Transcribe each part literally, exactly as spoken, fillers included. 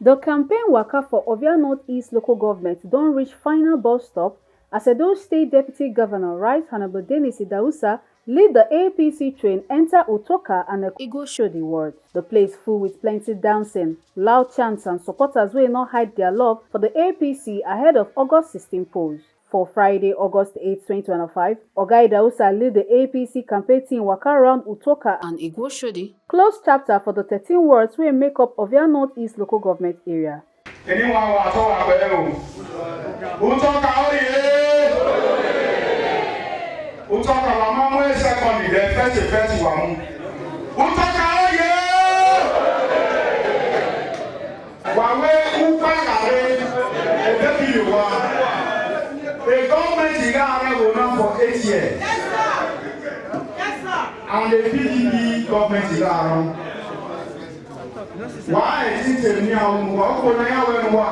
The campaign waka for Ovia Northeast local government don reach final bus stop as Edo State Deputy Governor Right Honorable Dennis Idahosa lead the A P C train enter Utoka and Igboshodi ward. The place full with plenty dancing, loud chants and supporters wey no hide their love for the A P C ahead of August sixteen polls. For Friday, August eight, twenty twenty-five, Oga Idahosa lead the A P C campaign team waka around Utoka and Igboshodi, close chapter for the thirteen wards wey make up Ovia Northeast local government area. Anyone who at all aware o. Utoka oye! Utoka wa mamu e second de first first wa mu. Utoka oye! Wawe ukpagare ebebiri wa. A government igare will not for eight years. And the P D P government igare. Wa e ti temi a umu wa ko na ya we wa.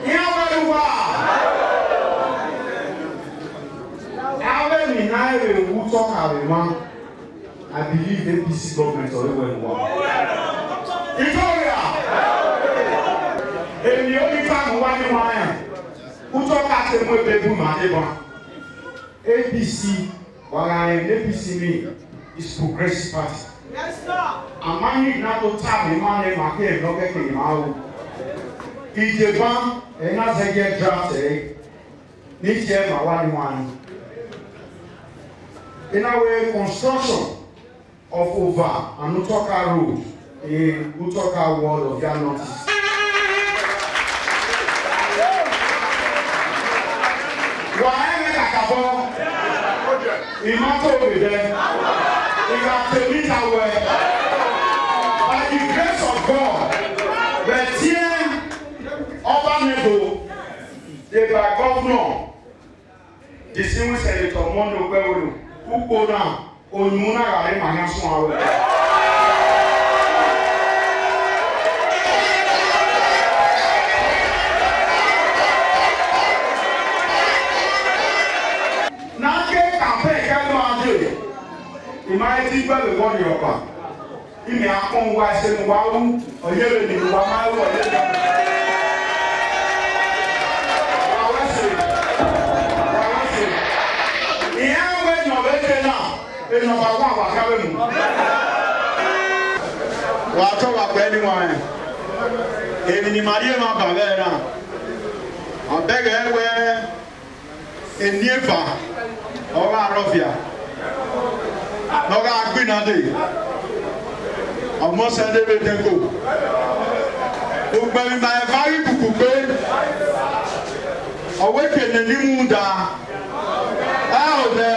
Ya we wa. Awe mi na e Utoka we ma. I believe A P C government or even more. Victoria! Èmi ò ní ká mú wá ní wáyà. Utoka te mú ebe bu ma dé bá. A P C, wàrà ẹ̀ A P C ni is Progressive Party. Yes, sir. Àmọ́ ní ìná tó tà mí máa ń ẹ̀ máa kí ẹ̀ lọ́kẹ́ kì í máa wò. Ìjẹ̀bá ẹ̀ náà ṣe jẹ́ draft ẹ̀ ní tiẹ̀ máa wá ní wáyà. In our construction of over and Utoka Road in Utoka Ward of Ovia Northeast. Wa eme kakabo, imato obede, iga temita we. By the grace of God, the team Obanego, the by governor, distinguished Senator Monday Okpebholo, ukpo na, onyuma na gari manya sun awe. Na ke campaign ka no ade. Imagine ba le won yoba. Imi akpɔn wa se mo wa wu, ɔyɛ le ni mo wa ma wu ɔyɛ le. Wa wa se, wa wa se. Ìyá wẹ̀ nà wẹ̀ tẹ̀ náà, ẹ̀ nà bá wà wà ká wẹ̀ mu. Wa tọ́ wa pẹ́ ni wọ́n ẹ̀. Èmi ni màá rí ẹ̀ máa bà bẹ́ẹ̀ náà. Ọ̀bẹ gẹ̀ ẹ́ wẹ́. Enieva, ɔga arɔfia, ɔga agbina de, ɔmɔ sɛ de be dengo. Ugbɛmi ma ɛva yi kuku gbe, ɔwe ke ne ni mu da, ɛ o dɛ,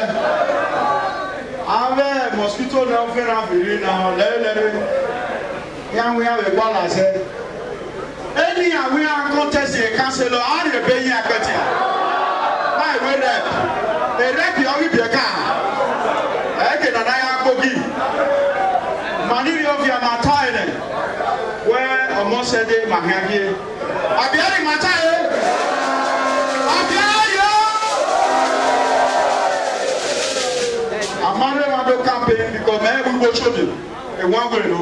avɛ mosquito na ofe na viri na lɛ lɛ. Yahweh Yahweh gbala sɛ. Eni Yahweh contest ye council are be ye akpɛti. Mai we rep. E rep yo bi ka. Eke na na ya gbogi. Mani yo via mata ene. We ɔmɔ sɛ de ma hia bie. Abia ni mata e. Abia yo. Amare ma do campaign because me we go show you. Ewa were no.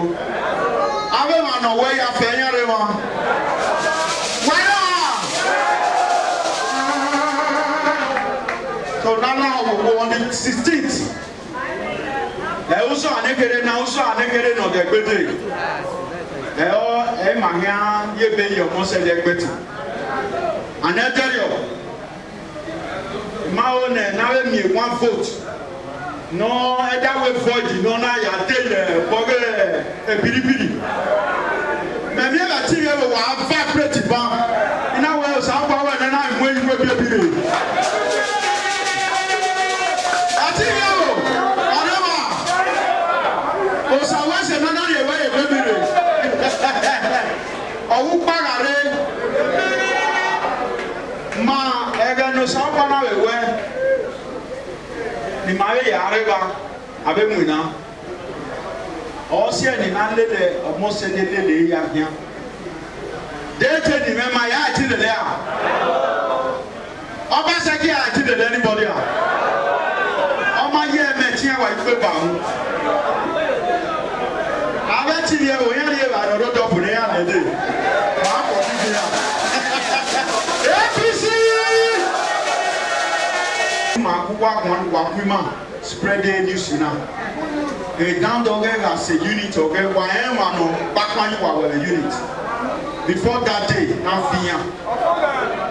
Ave ma no we ya fe nya re ma. Why not? So na na wo wo on the sixteenth. E uso anekere na uso anekere no de gbede. E o e ma nya ye be yo mo se de gbede. Aneteri o. Ma o ne na we mi one vote. No, eda we void no na ya tele boge e biribiri. Me mi ba ti ye wa vibrate ba. Ina we sa gba we na na mo yi we bi biri. Ati ye o. Ana ma. O sa wa se na na ye we e bi biri. Owu kpagare. Ma ega no sa gba na we we. Ni ma ye ya re ba. Abe mu ina. Ɔsi eni na lele ɔmɔ sɛ de lele ya hia. De te ni me ma ya ti lele a. Ɔba sɛ ki ya ti lele anybody a. Ɔma ye me ti wa ikpe ba mu. Abeti ye o yan ye ba no do double ne ya ne de. Ma ko bi ya. A P C. Ma ku wa ku wa ku ma spread the news na. E dan do ge ga se unit o ge wa e ma no pa pa ni wa we unit. Before that day, na fiya.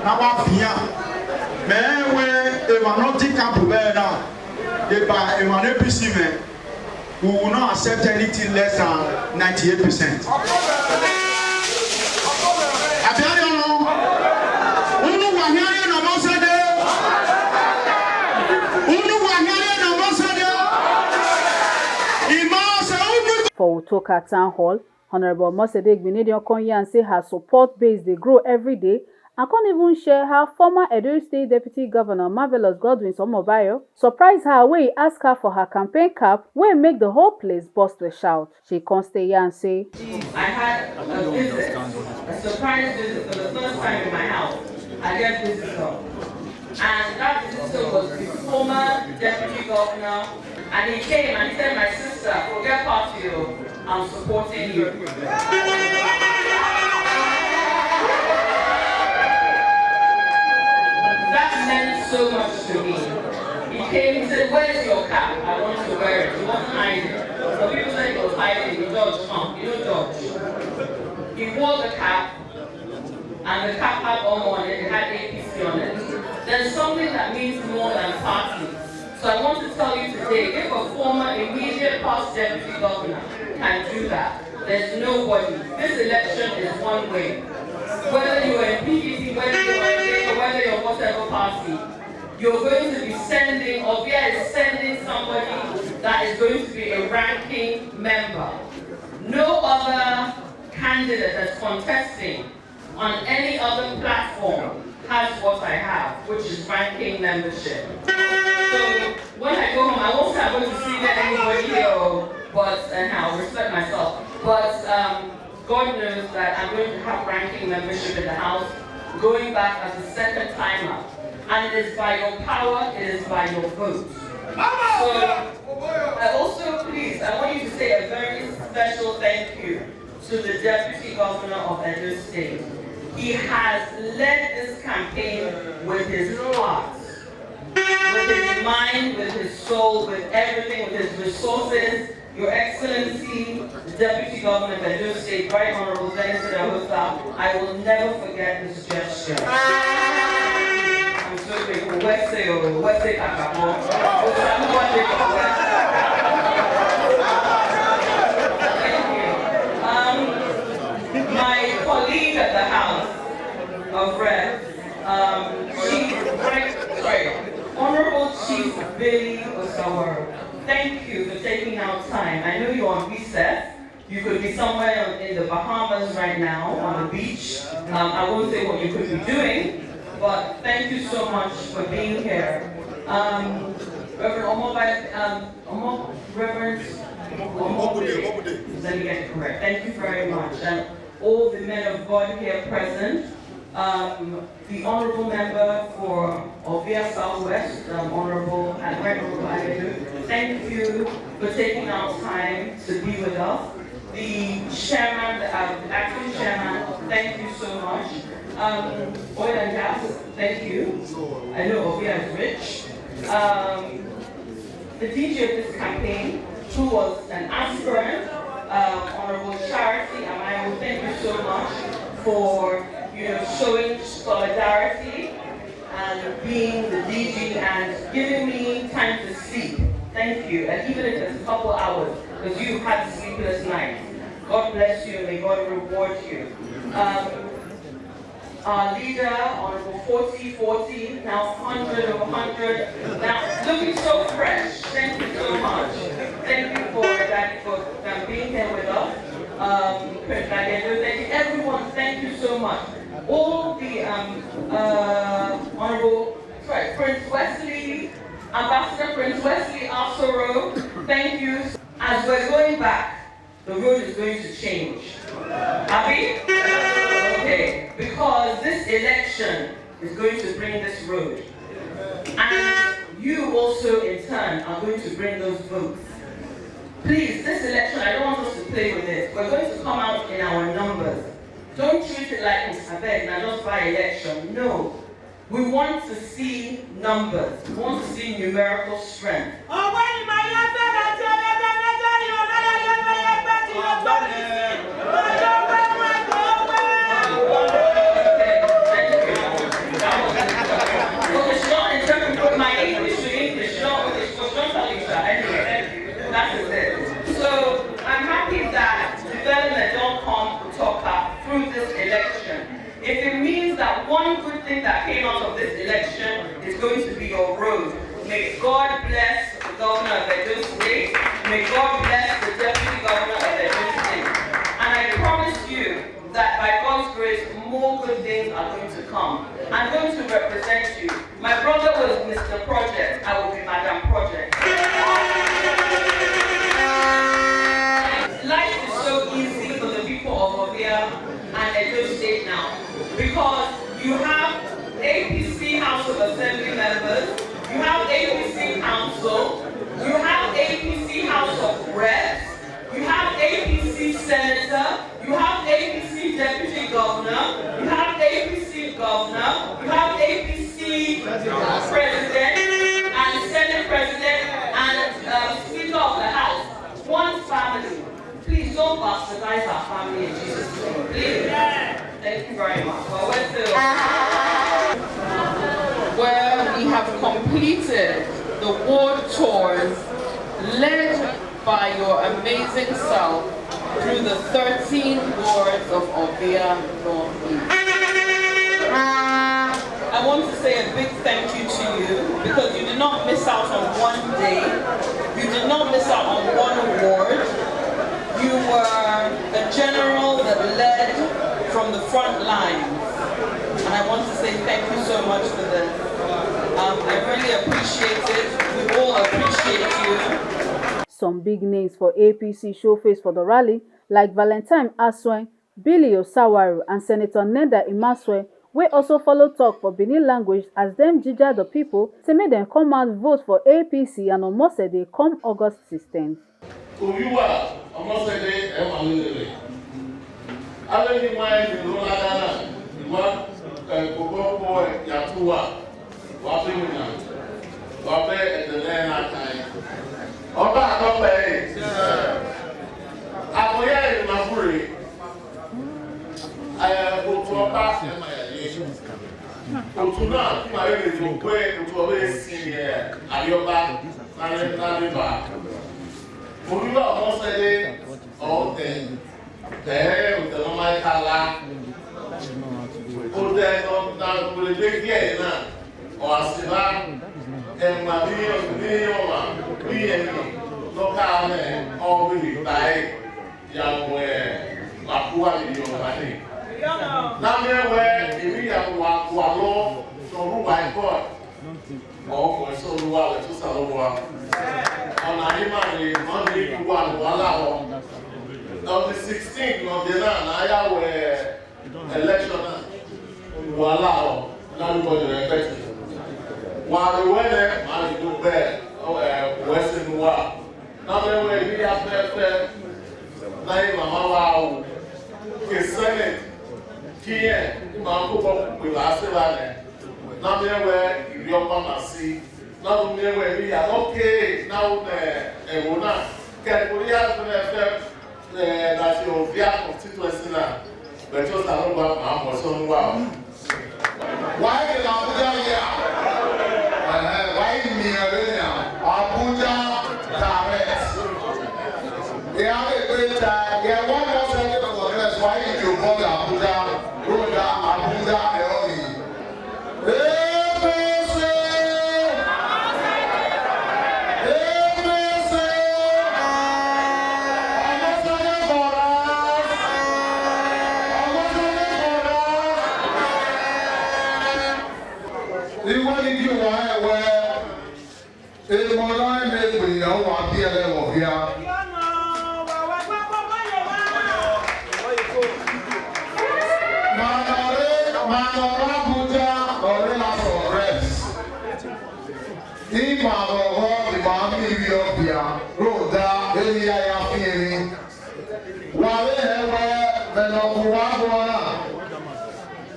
Na wa fiya. Me we e ma no di ka bu be na. E ba e ma ne A P C me. We will not accept anything less than ninety-eight percent. Abịarịọnụ, unu gwa ihe anyị nọ n'ọsọ dị. Unu gwa ihe anyị nọ n'ọsọ dị. Ime ọsọ unu. For Utoka Town Hall, Honorable Mosede Igbinedion come yarn say her support base dey grow every day and come even share how former Edo State Deputy Governor Marvelous Godwin Omobayo surprise her wey e ask her for her campaign cap wey make the whole place burst with shout. She come stay yarn say, I had a visit, a surprise visit for the first time in my house. I get visitor. And that visitor was the former deputy governor. And he came and he said, my sister, forget party, oh, I'm supporting you. That meant so much to me. He came, he said, where's your cap? I want to wear it. He wasn't hiding. Some people said he was hiding. He dodged, huh? You know, dodge. He wore the cap, and the cap had Omo on it, it had A P C on it. There's something that means more than party. So I want to tell you today, if a former immediate past deputy governor can do that, there's nobody. This election is one way. Whether you're in P D P, whether you're in Labour, whether you're whatever party, you're going to be sending, or we are sending somebody that is going to be a ranking member. No other candidate that's contesting on any other platform has what I have, which is ranking membership. So when I go home, I won't say I'm going to see anybody here, but and I'll respect myself. But um, God knows that I'm going to have ranking membership in the House, going back as a second time up. And it is by your power, it is by your vote. So I also, please, I want you to say a very special thank you to the Deputy Governor of Edo State. He has led this campaign with his heart, with his mind, with his soul, with everything, with his resources. Your Excellency, the Deputy Governor of Edo State, Right Honorable Dennis Idahosa, I will never forget this gesture. I'm so grateful. Wese o, Wese Kakabo. Osamuwa de Wese. Thank you. Um, my colleague at the House of Reps, um, Chief, sorry, Honorable Chief Billy Osawara, thank you for taking out time. I know you're on recess. You could be somewhere in the Bahamas right now on the beach. Um, I won't say what you could be doing, but thank you so much for being here. Um, Reverend Omobai, um, Omo, Reverend Omo, let me get it correct. Thank you very much. And all the men of God here present. Um, the Honorable Member for Ovia Southwest, um, Honorable and Right Honorable Adedu, thank you for taking out time to be with us. The chairman, the, uh, the acting chairman, thank you so much. Um, oil and gas, thank you. I know Ovia is rich. Um, the D G of this campaign, who was an aspirant, um, Honorable Charity Amayo, thank you so much for, you know, showing solidarity and being the D G and giving me time to sleep. Thank you. And even if it's a couple hours, because you had sleepless nights. God bless you and may God reward you. Um, our leader, Honorable forty forty, now hundred over hundred, now looking so fresh. Thank you so much. Thank you for that, for um, being here with us. Um, Prince Nagendo, thank you. Everyone, thank you so much. All the um, uh, Honorable, sorry, Prince Wesley, Ambassador Prince Wesley Asoro, thank you. As we're going back, the road is going to change. Abi? Okay. Because this election is going to bring this road. And you also, in turn, are going to bring those votes. Please, this election, I don't want us to play with it. We're going to come out in our numbers. Don't treat it like it's a beg, now just by election. No. We want to see numbers. We want to see numerical strength. Well, it's not in terms of my English to English, not English, but not English, anyway. That is it. So I'm happy that development don't come to talk about through this election. If it means that one good thing that came out of this election is going to be your road, may God bless the governor of Edo State. May God bless the deputy governor of Edo State. And I promise you that by God's grace, more good things are going to come. I'm going to represent you. My brother was Mister Project. I will be Madam Project. Life is so easy for the people of Ovia and Edo State now, because you have A P C House of Assembly members, you have A P C Council, you have A P C House of Reps, you have A P C Senator, you have A P C Deputy Governor, you have A P C Governor, you have A P C President and Senate President and um, Speaker of the House. One family. Please don't bastardize our family in Jesus' name. Please. Thank you very much. Well, we're still Well, we have completed the ward tours led by your amazing self through the thirteen wards of Ovia Northeast. I want to say a big thank you to you, because you did not miss out on one day. You did not miss out on one ward. You were a general that led from the front lines. And I want to say thank you so much for this. Um, I really appreciate it. We all appreciate you. Some big names for A P C show face for the rally, like Valentine Asweng, Billy Osawaru and Senator Neda Imaswe, wey also follow talk for Benin language as dem ginger the people say make dem come out vote for A P C and Omosede come August sixteenth. Oyuwa Omosede Emanulere. Aleni mai ni lo lagana ni wa kokoko ya tuwa wa pe mi na wa pe edele na kai. Ọba akọpẹ. Àkọyá ìrìnàfúre otu ọba otu náà tí màá rẹ̀ lè pé otu ọba èsì àríọba lálẹ́bà olúwa ọmọ sẹ́lẹ̀ ọ̀tẹ̀ tẹ̀ẹ́ òtẹ̀ lọ́mọ ẹ̀ka la òtẹ̀ náà kò lè gbé díẹ̀ náà ọ̀hásíbá ẹ̀mà bíyànjú bíyànjú bíyànjú lọ́kà mẹ́ ọ̀gbìn ìgbà ẹ̀. Yàwó ẹ̀ wà kú wà lè yọ̀ wá ní. Lámì ẹ̀wẹ̀ èmi yàwó wà kú wà lọ sọ̀rọ̀ wà ẹ̀kọ́ ẹ̀. Ọkọ̀ ẹ̀sọ́ olúwa rẹ̀ tó sàlọ́wọ́ wa. Ọ̀nà ayé máa lè mọ́ ní ìlú wà lọ́wọ́ láwọ̀. On the sixteenth of the náà náà yàwó ẹ̀ election náà wà láwọ̀ lárúkọ ìrẹ́pẹ̀tì. Wà á lè wẹ́lẹ̀ máa lè dúpẹ́ ẹ̀ wẹ́sìn wa. Namɛwɛ ni ya fɛfɛ na ye mama wa o ke sɛnɛ kiɛ ma ko bɔ kpe ba se ba nɛ. Namɛwɛ iri ɔkpa ma si. Namɛwɛ ni ya lɔ ke na o nɛ ɛwo na kɛ ko ya fɛfɛ ɛ na se o via constituency na. Bẹ̀tí ó sàánú bá màá mọ̀ sọ́nú wà ó. Wàá èdè Abuja yẹ à. Wàá èdè mìíràn lé ní à. Abuja direct. Ìyá lè gbé ta yẹ wọ́n mọ̀ sẹ́yìn lọ́wọ́ rẹ̀ sọ ayé ìdí òkú ọ̀gá Abuja. Ló ń da Abuja ẹ̀rọ yìí. A P C! A P C! Obasanjo for us! Obasanjo for us! Iwe ni di wa ewe. Emo na eme egbe ya wa bi ele wo bia. Manore, manora Abuja, ore na progress. Ima roho, ima mi ri obia, roda, eya Meno kuwa kuwa.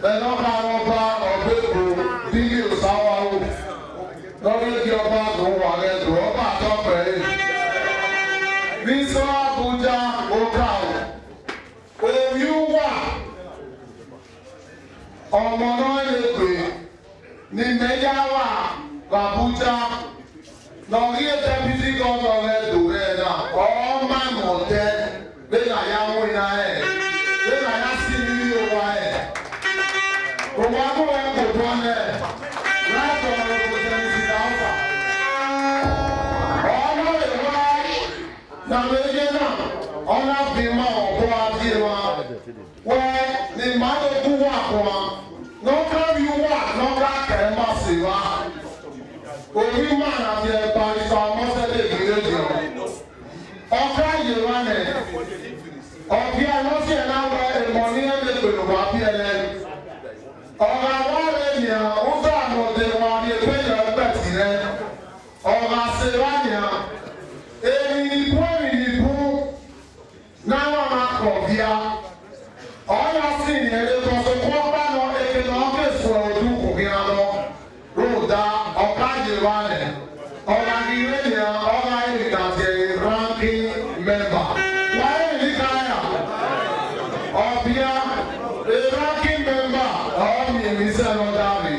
Meno karoba obeku digi usawa u. Lori di ọba ko wa gẹ do ọba tọpẹ. Ní sọ Abuja, o kà o. Omi wà. Ọmọ náà lè pè. Ni mẹ ya wà Abuja. Nọ rí deputy governor rẹ dò rẹ náà. Ọmọ mọ̀ tẹ́. Bẹ́ẹ̀ náà yá wọ́n iná ẹ̀. Bẹ́ẹ̀ náà yá sí ní ilé wa ẹ̀. Òwò àbúrò ẹ̀ kò tọ́ ẹ̀. Láti ọ̀rọ̀ kò tẹ̀lé sí ìdáhùn. Ọmọ ìwà. Na wege na ọna bima ọbọ adie wa. Wẹ ni mmadụ kwuwa akwa. N'ọka riwa n'ọka kẹrẹmà sí wa. Orí máa na ti ẹ̀bà ìsọ ọmọ sẹ́dẹ̀ ìdílé jọ. Ọka yìí wa nẹ. Ọbí anọ́sí ẹ̀ náà wẹ ìmọ̀ ní ẹ̀ lè pèrò wá bí ẹ lẹ́nu. Ọ̀rọ̀ àwọn ọ̀rẹ́ ènìyàn ń sọ àmọ̀dé wọn ní ẹgbẹ́ ìyọ̀ ẹgbẹ́ tì rẹ. Ọ̀rọ̀ àṣẹ wa nìyàn. Èmi nìbú, èmi nìbú. Náà wà máa kọ̀ bíá. Ọ̀rọ̀ sì ni ẹ̀rẹ́ kan sọ fún ọgbà náà, èké náà kè sọ ọdún kò bí a lọ. Rúdà ọ̀ká yìí wà nẹ̀. Ọ̀rọ̀ àgbìyẹ nìyàn, ọ̀rọ̀ èmi kà ti ranking member. Wà á èmi káyà. Ọ̀bíà, a ranking member, ọ̀mí èmi sẹ́nu dárì.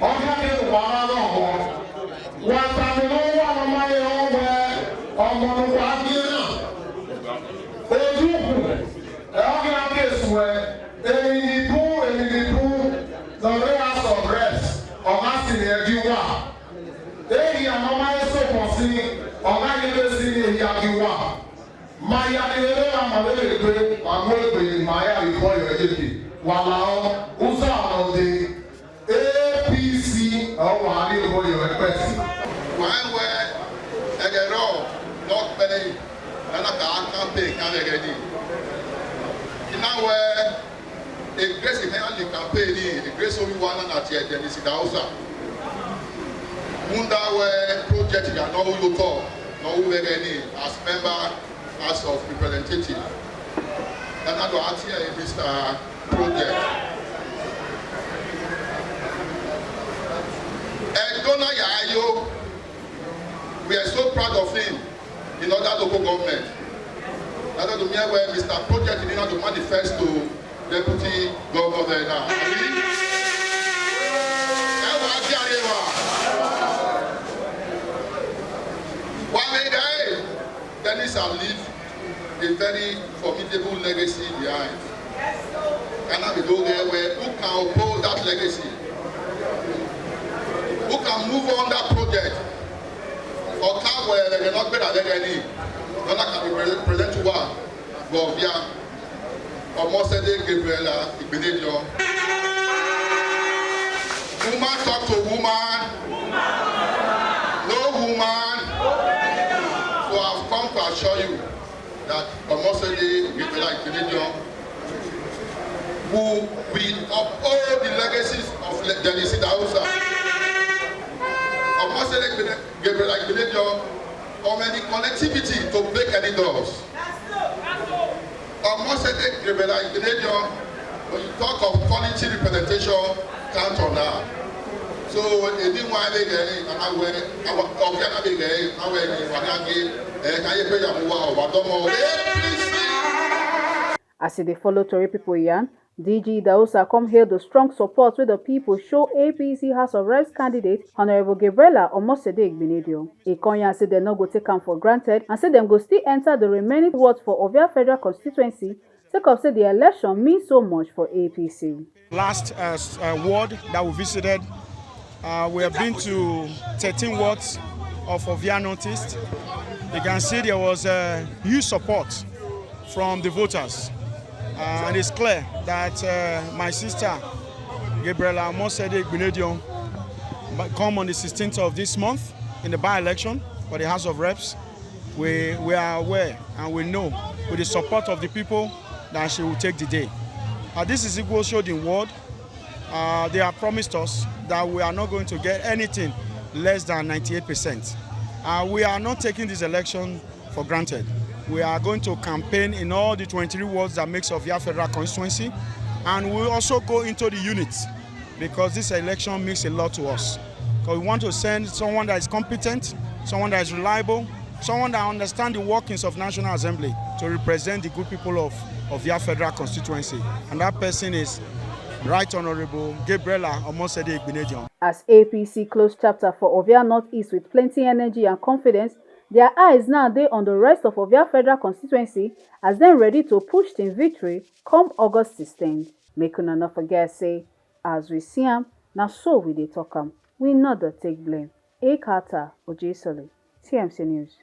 Ọ̀gá kí wàrà náà wọ̀. Wàtà mi ló wà lọ́mọ yẹn wọ́n wẹ̀ ọmọ ní wà á bí náà. Ojúkù, ẹ̀ ọ́gá kí èsù ẹ̀, èmi ní bú, èmi ní bú, lọ́rẹ́ House of Reps, ọ̀gá sì ni ẹbí wà. Èyí àwọn ọmọ yẹn sọ̀kàn sí, ọ̀gá yẹn lé sí ni èyí àbí wà. Maya ni eré àmàlẹ́ lè gbé, màmú ègbè, màá yà rí bọ́ọ̀lù ẹ̀ jẹ́ kí. Wàlá ọ́, Uza Ọ̀nàdé, A P C, ọ̀wà á rí bọ́ọ̀lù ẹ̀ pẹ̀ sí. Wàá wẹ ẹgẹrọ lọkpẹlẹ nana ka campaign kan lẹ gẹ ni. Iná wẹ egresi hẹn ni campaign ni egresi omi wa nana tiẹ jẹ ni sida ọsa. Munda wẹ project ya nọ wúlò tọ nọ wú lẹ gẹ ni as member House of Representatives. Nana do ati ẹ Mister Project. Ẹdona Yayo, we are so proud of him in other local government. Nana do mi ẹ wẹ Mister Project nínú àdó manifesto deputy governor there now. Ẹ wà á di àyè wa. Wà á lè dá ẹ̀. Dennis has leave a very formidable legacy behind. Ghana be do there where who can uphold that legacy? Who can move on that project? Or can we not better than any? Nana can be present, present to one. Govia. Omosede Gabriela Igbenedion. Woman talk to woman. No woman. So I've come to assure you that Omosede Gabriela Igbenedion will be uphold the legacies of Le-, Dennis Idahosa. Omosede Igbene-, Gabriela Igbenedion come any connectivity to break any doors. Omosede Gabriela Igbenedion, when you talk of quality representation, count on her. So èdè wọn alẹ yẹ ẹ anáwẹ ọbẹ anáwẹ yẹ ẹ anáwẹ yẹ wà ní agé ẹ káyé pé yàgò wa ọba dọmọ A P C. As e dey follow tori pipo yarn, D G Idahosa come hail di strong support wey di pipo show A P C House of Reps candidate Honourable Gabriela Omosede Igbenedion. E come yarn say dem no go take am for granted and say dem go still enta di remaining wards for Ovia Federal Constituency sake of say di election mean so much for A P C. Last uh, s- uh, ward that we visited, uh, we have been to thirteen wards of Ovia Northeast. You can see there was uh, huge support from the voters. Uh, and it's clear that uh, my sister, Gabriela Mosede Igbinedion, come on the sixteenth of this month in the by-election for the House of Reps. We, we are aware and we know with the support of the people that she will take the day. Uh, this is Igbo Showed in Ward. Uh, they have promised us that we are not going to get anything less than ninety-eight percent. Uh, we are not taking this election for granted. We are going to campaign in all the twenty-three wards that makes Ovia Federal Constituency, and we will also go into the units, because this election means a lot to us. Because we want to send someone that is competent, someone that is reliable, someone that understands the workings of National Assembly to represent the good people of Ovia Federal Constituency. And that person is Right Honorable Gabriela Omosede Igbinedion. As A P C close chapter for Ovia Northeast with plenty energy and confidence, their eyes now dey on the rest of Ovia Federal Constituency as dem ready to push team victory come August sixteen. Make una no forget say, as we see am, na so we dey talk am. We no dey take blame. A Carter Ojesole, T M C News.